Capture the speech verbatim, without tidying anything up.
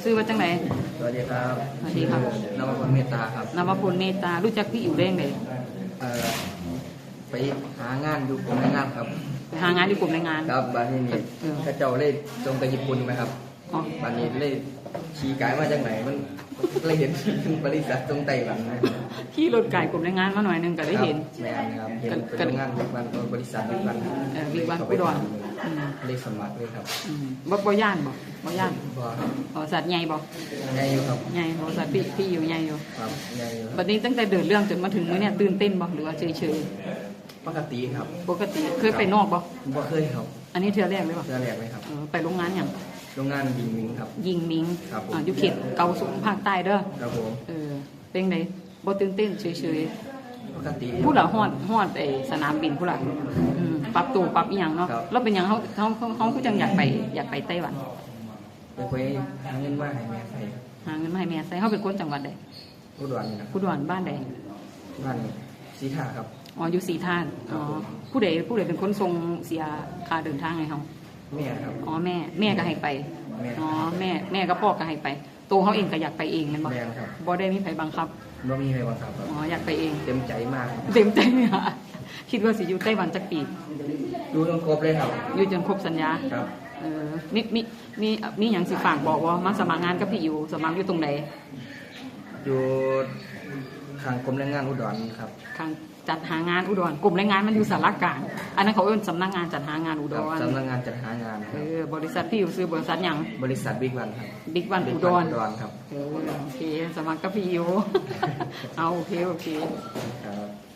ชื่อว่าจังได๋ สวัสดีครับ สวัสดีครับ ชื่อนวพลเมตตาครับ นวพลเมตตา รู้จักพี่อิ๋วได้ไง เอ่อไปหางานอยู่กรมแรงงานครับ ไปหางานที่กรมแรงงาน ครับบาดนี้นี่ เออ เขาเจ้าเลยส่งไปญี่ปุ่นไหมครับ อ๋อ บาดนี้เลยขี่กายมาจากไหนมันเลยเห็นบริษัทส่งไต้หวันนะ ขี่รถกายกรมแรงงานมาหน่อยหนึงก็ได้เห็น แม่นครับเห็น ก็ เป็นโรงงานวิกวันบริษัทวิกวัน เออวิกวันอุดร อืม เลยสมัครเลยครับ อืมบ่บ่ย่านบ่บ่ย่าน บ่ครับ บริษัทใหญ่บ่ ใหญ่อยู่ครับ ใหญ่ บริษัทพี่พี่อิ๋วใหญ่อยู่ ครับใหญ่อยู่ครับ บัดนี้ตั้งแต่เดินเรื่องจนมาถึงมื้อเนี่ยตื่นเต้นบ่หรือว่าเฉย ปกติครับ ๆ ปกติเคยไปนอกบ่ บ่เคยครับ อันนี้เทื่อแรกเลยบ่ เทื่อแรกเลยครับ เออไปโรงงานหยัง โรงงานยิงมิงครับ ยิงมิง ครับผม อ่าอยู่เขตเกาสุงภาคใต้เด้อ ครับผม เออเป็นไงบ่ตื่นเต้นเฉย ปกติ ๆผู้ละฮอดฮอดไอ้สนามบินผู้ละอืมปรับตัวปรับอีหยังเนาะ ครับ แล้วเป็นหยังเฮาเฮาเฮาเฮาคือจังอยากไปอยากไปไต้หวัน ไปไปหาเงินมาให้แม่ใส่ หาเงินมาให้แม่ใส่ เฮาเป็นคนจังหวัดใด อุดรนี่นะครับ อุดรบ้านใด บ้านสีท่าครับ อ๋ออยู่สีท่าน ครับ อ๋อ ผม ผู้ใดผู้ใดเป็นคนส่งเสียค่าเดินทางให้เฮา แม่ครับ อ๋อแม่แม่ก็ให้ไป แม่ อ๋อแม่แม่กับพ่อก็ให้ไป ตัวเขาเองก็อยากไปเองแม่นบ่ แม่ครับ บ่ได้มีใครบังคับ บ่มีใครบังคับครับ อ๋ออยากไปเอง เต็มใจมากครับ เต็มใจเลยค่ะคิดว่าสิอยู่ไต้หวันจักปี อยู่จนครบเลยครับ อยู่จนครบสัญญา ครับ เออมีมีมีมีหยังสิฝากบอกบ่มาสมัครงานกับพี่อิ๋วสมัครอยู่ตรงไหน อยู่ข้างกรมแรงงานอุดรครับ ทางจัดหางานอุดรกรมแรงงานมันอยู่สารกลางอันนั้นเขาเอิ้นสำนักงานจัดหางานอุด ครับ ร สำนักงานจัดหางานค เอ รับ อบริษัทพี่อิ๋วซื้อบริษัทหยัง บริษัทบิ๊กวันครับ บิ๊กวันอุดร อุดรครับ เออโอเคสมัครกับพี่อิ๋วเอาโอเคโอเค ครับ